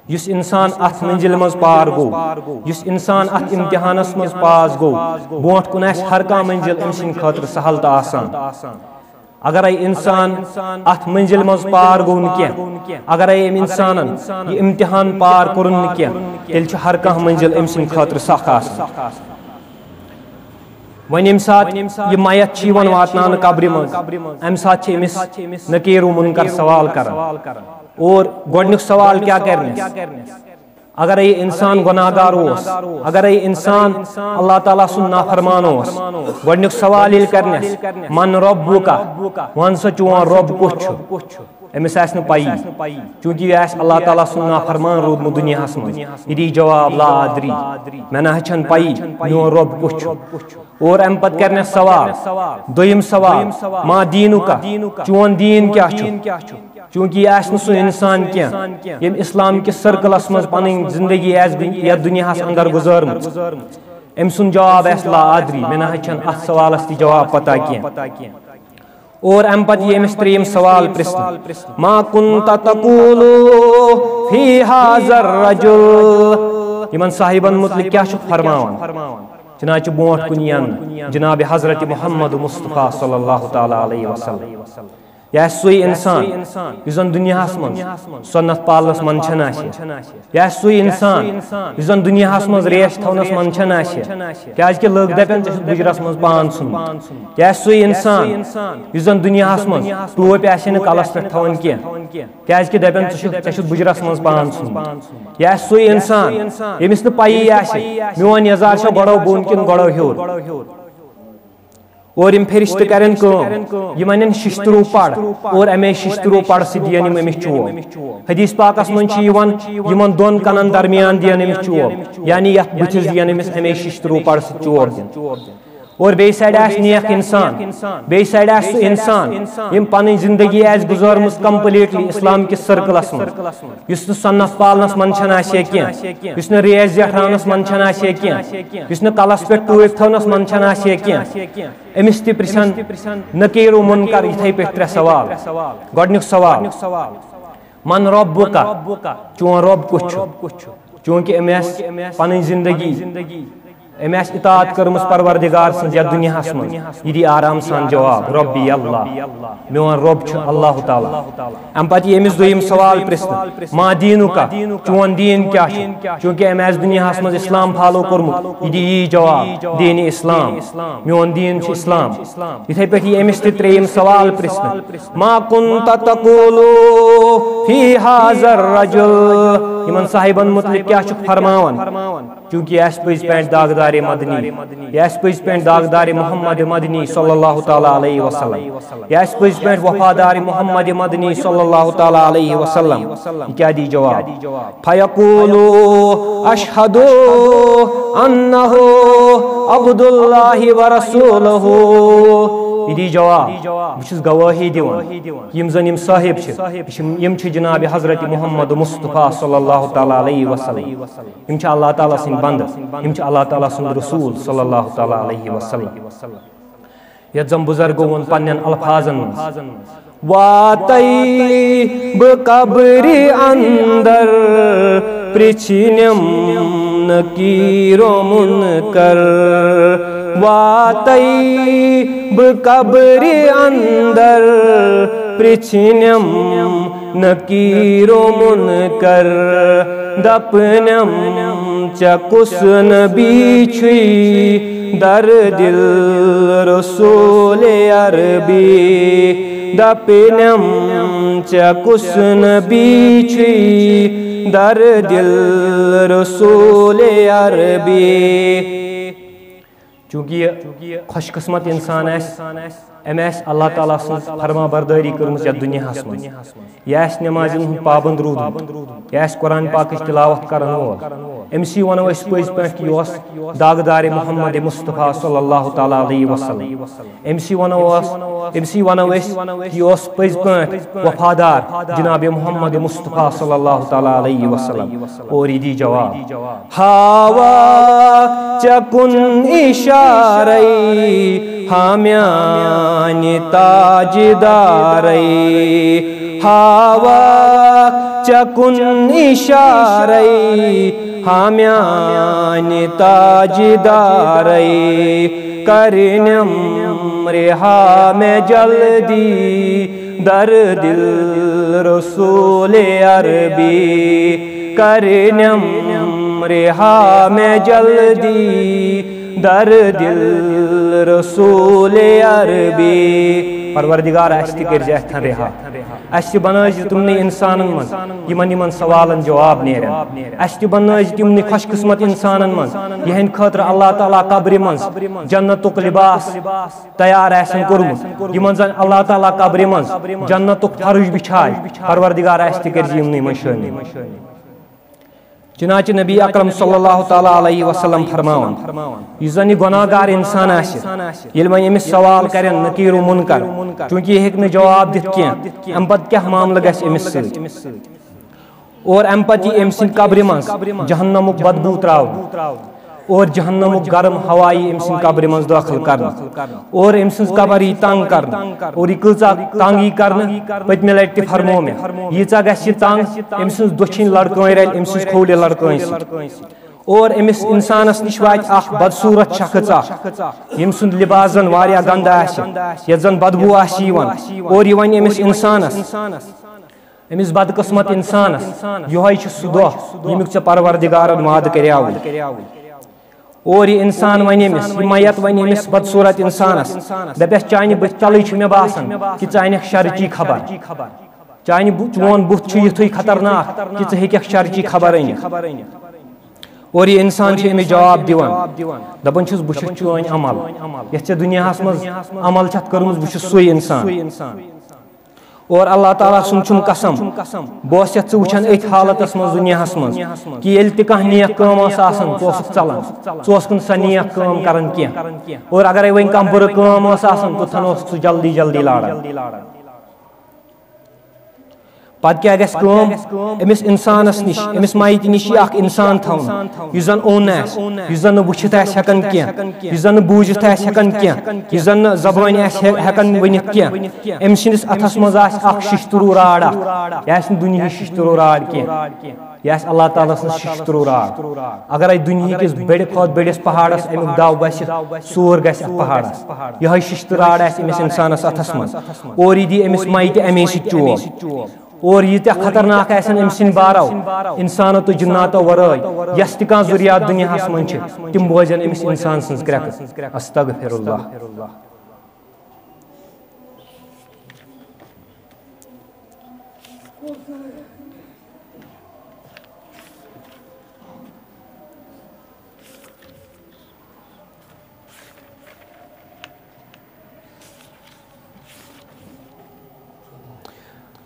یُس انسان اتھ منزلہِ منٛز پار گوٚو، یُس انسان اتھ امتحانس منٛز پاس گوٚو، برونٛٹھ کُن آسہِ ہر کانٛہہ منزل أمۍ سٕنٛدِ خٲطرٕ سہل تہٕ آسان۔ اگرے انسان اتھ منزلہِ منٛز پار گوٚو نہٕ کینٛہہ، اگرے أمۍ انسانن یہِ امتحان پار کوٚرُن نہٕ کینٛہہ، تیٚلہِ چھُ ہر کانٛہہ منزل أمۍ سٕنٛدِ خٲطرٕ سخ آسان۔ وۄنۍ ییٚمہِ ساتہٕ یہِ میت چھِ یِوان واتناونہٕ قبرِ منٛز، امہِ ساتہٕ چھِ أمِس نکیر و منکر سوال کران۔ اور گۄڈٕنیُک سوال کیٛاہ کرنس؟ اگرے یہِ انسان گۄناہ گار اوس، اگرے یہِ انسان اللہ تعالیٰ سُنٛد نافرمان اوس، گۄڈٕنیُک سوال ییٚلہِ کرنس، من ربک، ون سا چون رب کُس چھُ؟ أمِس آسہِ نہٕ پَیی، چوٗنٛکہِ یہِ آسہِ اللہ تعالیٰ سُنٛد نافرمان روٗدمُت دُنیاہَس منٛز۔ یہِ دی جواب، لا ادری، مےٚ نہ حظ چھَنہٕ پَیی میون رۄب کُس چھُ۔ اور اَمہِ پَتہٕ کَرِ مےٚ سوال، دوٚیِم سوال، ما دیٖنُکا، چون دیٖن کیٛاہ چھُ؟ چوٗنٛکہِ یہِ آسہِ نہٕ سُہ اِنسان کینٛہہ، ییٚمۍ اِسلام کِس سٔرکٕلَس منٛز پَنٕنۍ زِندگی آسہِ یَتھ دُنیاہَس اندر گُزٲرمٕژ۔ أمۍ سُنٛد جواب آسہِ لا ادری، مےٚ نہ حظ چھَنہٕ اَتھ سوالَس تہِ جواب پَتہ کینٛہہ۔ اور امہِ پتہٕ یی أمِس ترٛیٚیِم سوال پرژھنہٕ، ما کنت تقول فی هذا الرجل؟ یِمن صاحبن متعلق کیٛاہ چھُکھ فرماوان؟ چنانچہ برونٛٹھ کُن یِن جناب حضرت محمد مصطفیٰ صلی اللہ تعالیٰ علیہ وسلم۔ یہِ آسہِ سُے انسان یُس زن دُنیاہس منٛز سۄنتھ پالنس منٛدچھان آسہِ۔ یہِ آسہِ سُے انسان یُس زن دُنیاہس منٛز ریش تھاونس منٛدچھان آسہِ، کیازِ کہِ لُکھ دپن، ژےٚ چھُتھ بُجرس منٛز پان ژھُنمُت۔ یہِ آسہِ سُے انسان یُس زن دُنیاہس منٛز ٹوپۍ آسہِ ہے نہٕ کلس پٮ۪ٹھ تھاوان کینٛہہ، کیازِ کہِ دپن، ژٕ چھُکھ، ژےٚ چھُتھ بُجرس منٛز پان ژھُنمُت۔ یہِ آسہِ سُے انسان ییٚمِس نہٕ پَیی آسہِ، میون یزار چھا گۄڈو بۄن کِنہٕ گۄڈو ہیوٚر۔ اور یِم فرشتہٕ کرن کٲم، یِم انن ششتروٗ پڑ، اور امے ششتروٗ پڑ سۭتۍ دِین یِم أمِس چوب۔ حدیث پاکس منٛز چھُ یِوان، یِمن دۄن کنن درمیان دِین أمِس چوب، یعنی یتھ بٕتھِس دِین أمِس امے ششتروٗ پڑ سۭتۍ چوب دِنہٕ۔ اور بیٚیہِ سایڈٕ آسہِ نیک انسان، بیٚیہِ سایڈٕ آسہِ سُہ انسان یِم پنٕنۍ زندگی آسہِ گُزٲرمٕژ کمپلیٹلی اسلام کِس سرکلس منٛز، یُس نہٕ سۄنتھ پالنس منٛدچھان آسہِ ہے کینٛہہ، یُس نہٕ ریش زیٹھراونس منٛدچھان آسہِ ہے کینٛہہ، یُس نہٕ کلس پٮ۪ٹھ ٹوپۍ تھاونس منٛدچھان آسہِ ہے کینٛہہ، أمِس تہِ پرژھن نکیر و منکر یِتھے پٲٹھۍ ترٛےٚ سوال۔ گۄڈٕنیُک سوال، من ربک، چون رب کُس چھُ؟ چوٗنٛکہِ أمۍ آسہِ پنٕنۍ زندگی أمۍ آسہِ اطاعت کٔرمٕژ پروردگار سٕنٛز یتھ دُنیاہس منٛز، یہِ دی آرام سان جواب، "ربی اللہ، میون رب چھُ اللہ تعالیٰ۔" امہِ پتہٕ یی أمِس دوٚیِم سوال پرژھنہٕ، "ما دینک، چون دیٖن کیٛاہ چھُ؟" چوٗنٛکہِ أمۍ آسہِ دُنیاہس منٛز اسلام فالو کوٚرمُت، یہِ دی یی جواب، "دین اسلام، میون دیٖن چھُ اسلام۔" یِتھے پٲٹھۍ یی أمِس تہِ ترٛیٚیِم سوال پرژھنہٕ، "ما کنت تقول فی ہذا الرجل؟" یِمن صاحبن متعلق کیٛاہ چھُکھ فرماوان؟ چوٗنٛکہِ یہِ آسہِ پٔزۍ پٲٹھۍ داغدار مدنی، یہِ آسہِ پٔزۍ پٲٹھۍ داغدار محمد مدنی صلی اللہ تعالیٰ علیہ وسلم، یہِ آسہِ پٔزۍ پٲٹھۍ وفادار محمد مدنی صلی اللہ تعالیٰ علیہ وسلم، یہِ کیٛاہ دی جواب؟ فیقول اشہد انہ عبد اللہ ورسولہ۔ یہِ دی جواب، بہٕ چھُس گوٲہی دِوان، یِم زن یِم صٲحب چھِ، یہِ چھِ، یِم چھِ جناب حضرت محمد مصطفیٰ صلی اللہ تعالیٰ علیہ وسلم۔ یِم چھِ اللہ تعالیٰ سٕنٛدۍ بندٕ، یِم چھِ اللہ تعالیٰ سُنٛد رسول صلی اللہ تعالیٰ علیہ وسلم۔ یتھ زن بزرگو ووٚن پننٮ۪ن الفاظن منٛز، "واتے بہٕ قبرِ اندر، پرٛژھنم نکیر و منکر۔ واتے بہٕ قبرِ اندر، پرٛژھنم نکیر و منکر۔ دپنم ژےٚ کُس نبی چھُے در دل رسول عربی؟" دپنم ژےٚ کُس نبی چھُے در دل رسول عربی؟ چوٗنٛکہِ یہِ خۄش قٕسمت اِنسان آسہِ، أمۍ آسہِ اللہ تعالیٰ سٕنٛز فرما بردٲری کٔرمٕژ یَتھ دُنیاہَس منٛز، یہِ آسہِ نٮ۪مازِ ہُنٛد پابنٛد روٗدمُت، یہِ آسہِ قرآن پاکٕچ تِلاوت کرن وول، أمۍ سٕے وَنو أسۍ پٔزۍ پٲٹھۍ کہِ یہِ اوس داغدار محمد مصطفیٰ صلی اللہ تعالیٰ علیہ وسلم۔ أمۍ سٕے وَنو أسۍ، أمۍ سٕے وَنو أسۍ کہِ یہِ اوس پٔزۍ پٲٹھۍ وفادار جناب محمد مصطفیٰ صلی اللہ تعالیٰ علیہ وسلم۔ اور یہِ دی جواب۔ ہاوکھ ژےٚ کُن اشارے ہامیانہِ تاجدارے۔ ہاوکھ ژےٚ کُن اشارے ہامیانہِ تاجدارے۔ کرنم رہا میں جلدی در دل رسول عربی۔ کرنم رہا میں جلدی در دل رسول عربی۔ پروردگار، اَسہِ تہِ کٔرۍ زِ اَتھٮ۪ن رِہا۔ اَسہِ تہِ بنٲوزِ تِمنٕے اِنسانن منٛز یِمن یِمن سوالن جواب نیرن۔ اَسہِ تہِ بنٲوزِ تِمنٕے خۄش قٕسمت اِنسانن منٛز یِہنٛدِ خٲطرٕ اللہ تعالیٰ قبرِ منٛز جنتُک لباس تیار آسن کوٚرمُت، یِمن زن اللہ تعالیٰ قبرِ منٛز جنتُک فرش بچھایہِ۔ پروردگار، اَسہِ تہِ کٔرۍ زِ یِمنٕے منٛز شٲمِل۔ چنانچہ نبی اکرم صلی اللہ تعالیٰ علیہ وسلم فرماوان، یُس زن یہِ گۄناہ گار انسان آسہِ، ییٚلہِ وۄنۍ أمِس سوال کرن نکیر و منکر، چونکہ یہِ ہیٚکہِ نہٕ جواب دِتھ کینٛہہ، امہِ پتہٕ کیٛاہ معاملہٕ گژھِ أمِس سۭتۍ؟ اور امہِ پتہٕ یی أمۍ سٕنٛدِ قبرِ منٛز جہنمُک بدبو تراونہٕ، اور جہنمُک گرم ہوا یی أمۍ سٕنٛدِ قبرِ منٛز دٲخل کرنہٕ، اور أمۍ سٕنٛز قبر یی تنگ کرنہٕ، اور یہِ کۭژاہ تنگ یی کرنہٕ، پٔتمہِ لٹہِ تہِ فرموو مےٚ، ییٖژاہ گژھِ یہِ تنگ، أمۍ سٕنٛز دٔچھِنۍ لڑکٲنۍ رلہِ أمۍ سٕنٛز کھوورِ لڑکٲنۍ سۭتۍ۔ اور أمِس انسانس نِش واتہِ اکھ بدصورت شخص اکھ، ییٚمۍ سُنٛد لباس زن واریاہ گنٛدٕ آسہِ، یتھ زن بدبو آسہِ یِوان، اور یہِ ونہِ أمِس انسانس، أمِس بدقٕسمت انسانس، یِہوٚے چھُ سُہ دۄہ، ییٚمیُک ژےٚ پروردگارن وعدٕ کریاوُے۔ اور یہِ انسان ونہِ أمِس، یہِ میت ونہِ أمِس بدصورت انسانس، دپٮ۪س، "چانہِ بٕتھِ تلٕے چھُ مےٚ باسان کہِ ژٕ انکھ شرٕچی خبر۔ چانہِ بُ-، چون بُتھ چھُ یُتھُے خطرناک کہِ ژٕ ہیٚککھ شرٕچی خبر أنِتھ۔" اور یہِ انسان چھُ أمِس جواب دِوان، دپان چھُس، "بہٕ چھُس چٲنۍ عمل، یتھ ژےٚ دُنیاہس منٛز عمل چھتھ کٔرمٕژ، بہٕ چھُس سُے انسان۔ اور اللہ تعالیٰ سُنٛد چھُم قسم، بہٕ اوسُس یتھ ژٕ وٕچھان أتھۍ حالتس منٛز دُنیاہس منٛز کہِ ییٚلہِ تہِ کانٛہہ نیک کٲم ٲس آسان، ژٕ اوسُکھ ژلان، ژٕ اوسُکھ نہٕ سۄ نیک کٲم کران کینٛہہ۔ اور اگرے وۄنۍ کانٛہہ بُرٕ کٲم ٲس آسان، توٚتتھن اوسُکھ ژٕ جلدی جلدی لاران۔" پتہٕ کیٛاہ گژھِ کٲم؟ أمِس اِنسانَس نِش، أمِس مَیتہِ نِش یی اَکھ اِنسان تھاونہٕ، یُس زَن اوٚن آسہِ، یُس زَن نہٕ وٕچھِتھ آسہِ ہٮ۪کان کینٛہہ، یُس زَن نہٕ بوٗزِتھ آسہِ ہٮ۪کان کینٛہہ، یُس زَن نہٕ زبٲنۍ آسہِ ہے-، ہٮ۪کان ؤنِتھ کینٛہہ۔ أمۍ سٕنٛدِس اَتھَس منٛز آسہِ اَکھ شِشتٕروٗ راڈ اَکھ۔ یہِ آسہِ نہٕ دُنیہٕچ شِشتٕروٗ راڈ کینٛہہ۔ یہِ آسہِ اللہ تعالیٰ سٕنٛز شِشتٕروٗ راڈ۔ اگرے دُنیہِکِس بٔڑِ کھۄتہٕ بٔڑِس پہاڑس امیُک دَو باسہِ، سوٗر گژھِ اَتھ پہاڑس۔ یِہوٚے شِشتٕروٗ راڈ آسہِ أمِس اِنسانس اَتھس منٛز۔ اورٕ یی دی أمِس مَیتہِ اَمے سۭتۍ چوب۔ اور ییٖتیٛاہ خطرناک آسن أمۍ سٕنٛدۍ بارو، اِنسانو تہٕ جِناتو ورٲے، یۄس تہِ کانٛہہ ذُریات دُنیاہس منٛز چھِ، تِم بوزن أمِس اِنسان سٕنٛز کرٛٮ۪کہٕ۔ استغفر اللہ۔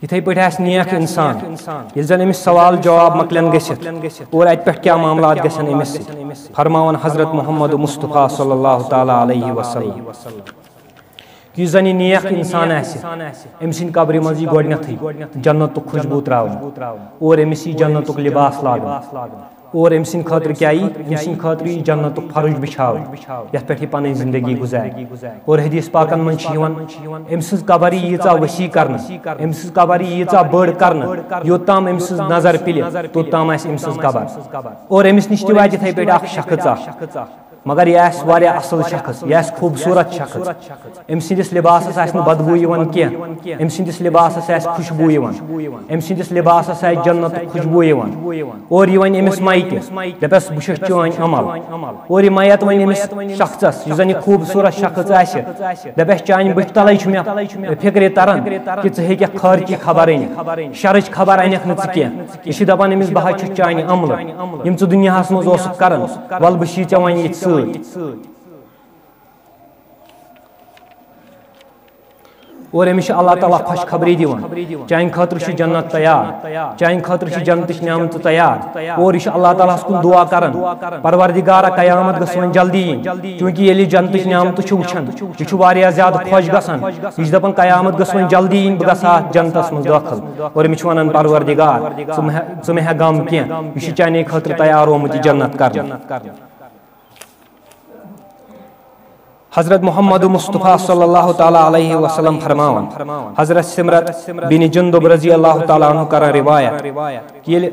یِتھَے پٲٹھۍ آسہِ نیک اِنسان، ییٚلہِ زَن أمِس سوال جواب مۄکلن گٔژھِتھ اور اَتہِ پٮ۪ٹھ کیٛاہ معاملات گژھن أمِس سۭتۍ، فرماوان حضرت محمد مصطفیٰ صلی اللہ تعالیٰ علیہ وسلم کہِ یُس زَن یہِ نیک اِنسان آسہِ، أمۍ سٕنٛدِ قبرِ منٛز یی گۄڈٕنٮ۪تھٕے جنتُک خوشبوٗ ترٛاونہٕ اور أمِس یی جنتُک لباس لاگنہٕ۔ اور أمۍ سٕنٛدِ خٲطرٕ کیٛاہ یی؟ أمۍ سٕنٛدِ خٲطرٕ یی جنتُک فرٕش بِچھاونہٕ، یَتھ پٮ۪ٹھ یہِ پَنٕنۍ زندگی گُزارِ۔ اور حدیث پاکَن منٛز چھِ یِوان، أمۍ سٕنٛز قبر یی ییٖژاہ وسیع کرنہٕ، أمۍ سٕنٛز قبر یی ییٖژاہ بٔڑ کرنہٕ، یوٚت تام أمۍ سٕنٛز نظر پِلہِ، توٚت تام آسہِ أمۍ سٕنٛز قبر۔ اور أمِس نِش تہِ واتہِ یِتھَے پٲٹھۍ اَکھ شخص اَکھ، مگر یہِ آسہِ واریاہ اَصٕل شخص، یہِ آسہِ خوٗبصوٗرت شخص۔ أمۍ سٕنٛدِس لباسَس آسہِ نہٕ بدبوٗ یِوان کینٛہہ، أمۍ سٕنٛدِس لباسَس آسہِ خوشبوٗ یِوان، أمۍ سٕنٛدِس لباسَس آسہِ جنتُک خوشبوٗ یِوان۔ اور یہِ وَنہِ أمِس مَیتہِ، دَپٮ۪س، "بہٕ چھُس چٲنۍ عمل۔" اور یہِ مَیت وَنہِ أمِس شخصَس، یُس زَن یہِ خوٗبصوٗرت شخص آسہِ، دَپٮ۪س، "چانہِ بٕتھِ تَلَے چھُ مےٚ فِکرِ تَران کہِ ژٕ ہیٚکَکھ خٲرکی خبر أنِتھ، شَرٕچ خبر اَنَکھ نہٕ ژٕ کینٛہہ۔" یہِ چھُ دَپان أمِس، "بہٕ حظ چھُس چانہِ عملہٕ، یِم ژٕ دُنیاہَس منٛز اوسُکھ کران، وَلہٕ بہٕ چھُس ژےٚ وۄنۍ ییٚتہِ سۭتۍ۔" اور أمِس چھُ اللہ تعالیٰ خوشخبری دِوان، چانہِ خٲطرٕ چھُ جنت تیار، چانہِ خٲطرٕ چھِ جنتٕچ نعمتہٕ تیار۔ اور یہِ چھُ اللہ تعالیٰ ہَس کُن دُعا کران، "پروردگارا، قیامت گٔژھ وۄنۍ جلدی یِنۍ"، چوٗنٛکہِ ییٚلہِ یہِ جنتٕچ نعمتہٕ چھُ وٕچھان، یہِ چھُ واریاہ زیادٕ خۄش گژھان۔ یہِ چھُ دَپان، "قیامت گٔژھ وۄنۍ جلدی یِنۍ، بہٕ گژھٕ ہا اَتھ جنتَس منٛز دٲخل۔" اور أمِس چھُ وَنان، "پروردگار، ژٕ مہٕ ہےٚ، ژٕ مہٕ ہےٚ غم کینٛہہ، یہِ چھُ چانے خٲطرٕ تیار آمُت یہِ جنت کرنہٕ۔" حضرت محمد مصطفیٰ صلی اللہ تعالیٰ علیہ وسلم فرماوان، حضرت سمرت بن جندب رضی اللہ تعالیٰ عنہ کران روایت، ییٚلہِ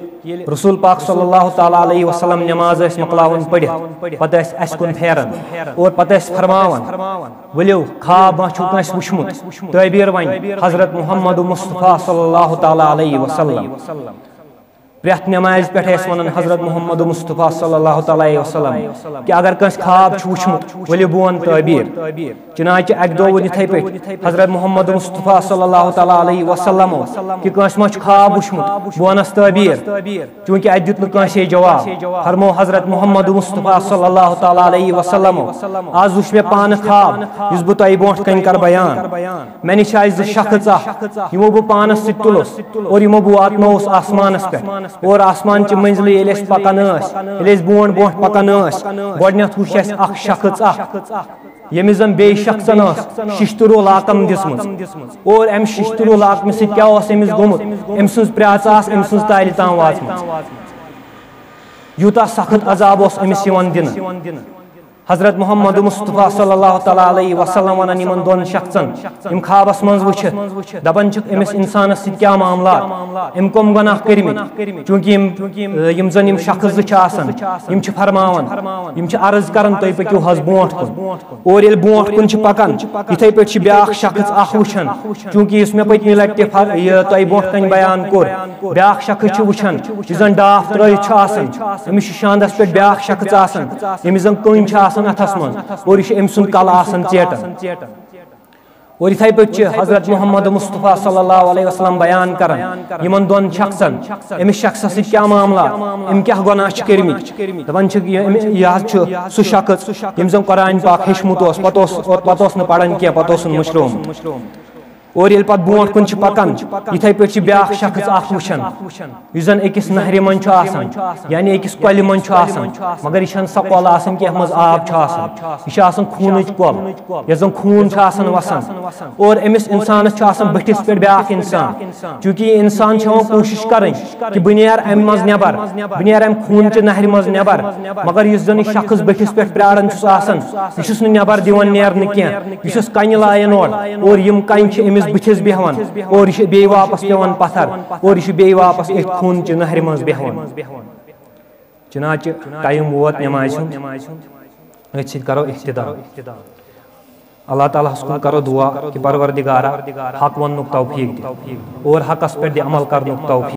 رسول پاک صلی اللہ تعالیٰ علیہ وسلم نماز ٲسۍ مۄکلاوان پٔرِتھ، پتہٕ ٲسۍ اَسہِ کُن پھیران اور پتہٕ ٲسۍ فرماوان، "ؤلِو، خواب ما چھُو کٲنٛسہِ وُچھمُت؟" تعبیر وَنہِ حضرت محمد مصطفیٰ صلی اللہ تعالیٰ علیہ وسلم۔ پرٛٮ۪تھ نمازِ پٮ۪ٹھ ٲسۍ وَنان حضرت محمد مصطفیٰ صلی اللہ تعالیٰ علیہ وسلم کہِ اگر کٲنٛسہِ خواب چھُ وُچھمُت، ؤلِو بہٕ وَنہٕ تعبیٖر۔ چنانچہ اَکہِ دۄہ ووٚن یِتھَے پٲٹھۍ حضرت محمد مصطفیٰ صلی اللہ تعالیٰ علیہ وسلم کہِ کٲنٛسہِ ما چھُ خواب وُچھمُت، بہٕ وَنَس تعبیٖر۔ چوٗنٛکہِ اَتہِ دیُت نہٕ کٲنٛسے جواب، فرموو حضرت محمد مصطفیٰ صلی اللہ تعالیٰ علیہ وسلم، "آز وُچھ مےٚ پانہٕ خواب، یُس بہٕ تۄہہِ برونٛٹھ کَنہِ کَرٕ بیان۔" مےٚ نِش آیہِ زٕ شخص اکھ، یِمو بہٕ پانس سۭتۍ تُلُس اور یِمو بہٕ واتنووُس آسمانس پٮ۪ٹھ۔ اور آسمان چہِ منزلہِ ییٚلہِ أسۍ پکان ٲسۍ، ییٚلہِ أسۍ برونٛٹھ برونٛٹھ پکان ٲسۍ، گۄڈٕنٮ۪تھ وُچھ اَسہِ اکھ شخص اکھ، ییٚمِس زن بیٚیہِ شخصن ٲس ششتٕروٗ لاکم دِژمٕژ۔ اور امہِ ششتٕروٗ لاکمہِ سۭتۍ کیٛاہ اوس أمِس گوٚمُت؟ أمۍ سٕنٛز پرٛاژ آسہٕ أمۍ سٕنٛز تالہِ تام واژمٕژ۔ یوٗتاہ سخت عذاب اوس أمِس یِوان دِنہٕ۔ حضرت محمد مصطفیٰ صلی اللہ تعالیٰ علیہ وسلم ونان یِمن دۄن شخصن، یِم خوابس منٛز وٕچھِتھ دپان چھِکھ، أمِس انسانس سۭتۍ کیٛاہ معاملات، أمۍ کۄم گۄناہ کٔرمٕتۍ؟ چوٗنٛکہِ یِم، یِم زن یِم شخص زٕ چھِ آسان، یِم چھِ فرماوان، یِم چھِ عرض کران، "تُہۍ پٔکِو حظ برونٛٹھ کُن۔" اور ییٚلہِ برونٛٹھ کُن چھِ پکان، یِتھے پٲٹھۍ چھِ بیٛاکھ شخص اکھ وٕچھان، چوٗنٛکہِ یُس مےٚ پٔتمہِ لٹہِ تہِ فر-، یہِ تۄہہِ برونٛٹھ کنہِ بیان کوٚر، بیٛاکھ شخص چھُ وٕچھان، یُس زن ڈاپھ ترٲوِتھ چھُ آسان، أمِس چھُ شاندس پٮ۪ٹھ بیٛاکھ شخص آسان، ییٚمِس زن کٔنۍ چھِ آسان اتھس منٛز، اور یہِ چھُ أمۍ سُنٛد کلہٕ آسان ژیٹان۔ اور یِتھے پٲٹھۍ چھِ حضرت محمد مصطفیٰ صلی اللہ علیہ وسلم بیان کران، یِمن دۄن شخصن، أمِس شخصس سۭتۍ کیٛاہ معاملہ، أمۍ کیٛاہ گۄناہ چھِ کٔرمٕتۍ۔ دپان چھِ، یہِ، أمۍ، یہِ حظ چھُ سُہ شخص، ییٚمۍ زن قرآن پاک ہیٚچھمُت اوس، پتہٕ اوس، پتہٕ اوس نہٕ پران کینٛہہ، پتہٕ اوسُن مٔشرومُت۔ اور ییٚلہِ پتہٕ برونٛٹھ کُن چھِ پکان، یِتھے پٲٹھۍ چھِ بیٛاکھ شخص اکھ وٕچھان، یُس زن أکِس نہرِ منٛز چھُ آسان، یعنی أکِس کۄلہِ منٛز چھُ آسان، مگر یہِ چھَنہٕ سۄ کۄل آسان کینٛہہ، یَتھ منٛز آب چھُ آسان۔ یہِ چھِ آسان خوٗنٕچ کۄل، یَتھ زن خوٗن چھُ آسان وسان۔ اور أمِس انسانس چھُ آسان بٔٹھِس پٮ۪ٹھ بیٛاکھ انسان، چوٗنٛکہِ یہِ انسان چھُ ہٮ۪وان کوٗشِش کرٕنۍ کہِ بہٕ نیرٕ امہِ منٛز نٮ۪بر، بہٕ نیرٕ امہِ خوٗنچہِ نہرِ منٛز نٮ۪بر۔ مگر یُس زن یہِ شخص بٔٹھِس پٮ۪ٹھ پیاران چھُس آسان، یہِ چھُس نہٕ نٮ۪بر دِوان نیرنہٕ کینٛہہ، یہِ چھُس کنہِ لایان اورٕ۔ اور یِم کنہِ چھِ أمِس بٕتھِس بیٚہوان، اور یہِ چھُ بیٚیہِ واپس پٮ۪وان پتھر، اور یہِ چھُ بیٚیہِ واپس أتھۍ خوٗنچہِ نہرِ منٛز بیٚہوان۔ چنانچہ ٹایم ووت نمازِ ہُنٛد، أتھۍ سۭتۍ کرو اختتام۔ اللہ تعالیٰ ہس کُن کرو دعا کہ پروردگارا، حق وننُک توفیق دِ اور حقس پٮ۪ٹھ دِ عمل کرنُک توفیق۔